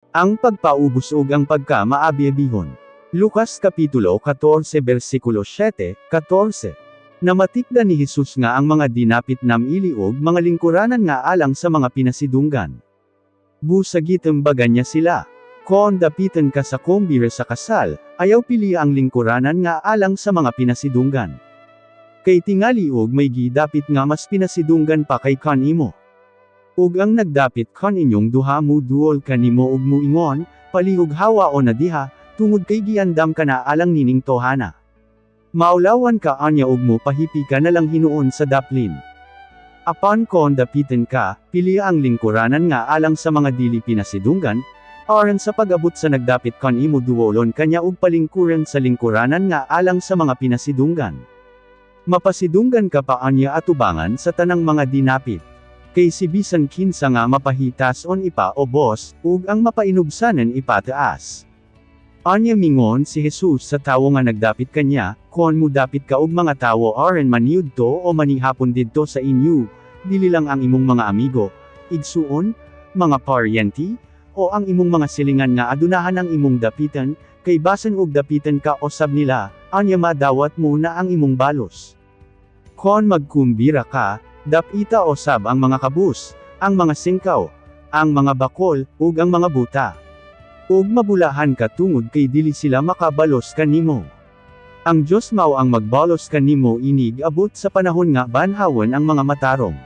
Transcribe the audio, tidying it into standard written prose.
Ang pagpaubos ug ang pagka maabiabihon. Lucas Kapitulo 14 versikulo 7, 14. Namatikda ni Jesus nga ang mga dinapit namili og mga lingkuranan nga alang sa mga pinasidunggan. Busag gitumbagan niya sila. Kon dapitan ka sa kumbira sa kasal, ayaw pili ang lingkuranan nga alang sa mga pinasidunggan. Kay tingali og may gidapit nga mas pinasidunggan pa kay kanimo. Ug ang nagdapit kaninyong duha mu duol kanimo ug muingon, "Palihog hawa o na diha, tungod kay giandam ka na alang nining tohana." Maulawan ka anya ug mo pahipi ka na lang hinuon sa daplin. Apan kon dapitan ka, pili ang lingkuranan nga alang sa mga dili pinasidunggan, aron sa pag-abot sa nagdapit kanimo duolon kanya ug palingkuran sa lingkuranan nga alang sa mga pinasidunggan. Mapasidunggan ka pa anya atubangan sa tanang mga dinapit. Kay si bisan kinsa nga mapahitason ipaubos, ug ang mapainubsanan ipataas. Anya mingon si Jesus sa tawo nga nagdapit kanya, "Kon mudapit ka og mga tawo aron maniudto o manihapon didto sa inyo, dili lang ang imong mga amigo, igsuon, mga paryente, o ang imong mga silingan nga adunahan ang imong dapitan, kay basan og dapitan ka osab nila, anya madawat mo na ang imong balos. Kon magkumbira ka, dapita osab ang mga kabus, ang mga singkaw, ang mga bakol, ug ang mga buta. Ug mabulahan ka tungod kay dili sila makabalos kanimo. Ang Dios mao ang magbalos kanimo inig abot sa panahon nga banhawan ang mga matarong."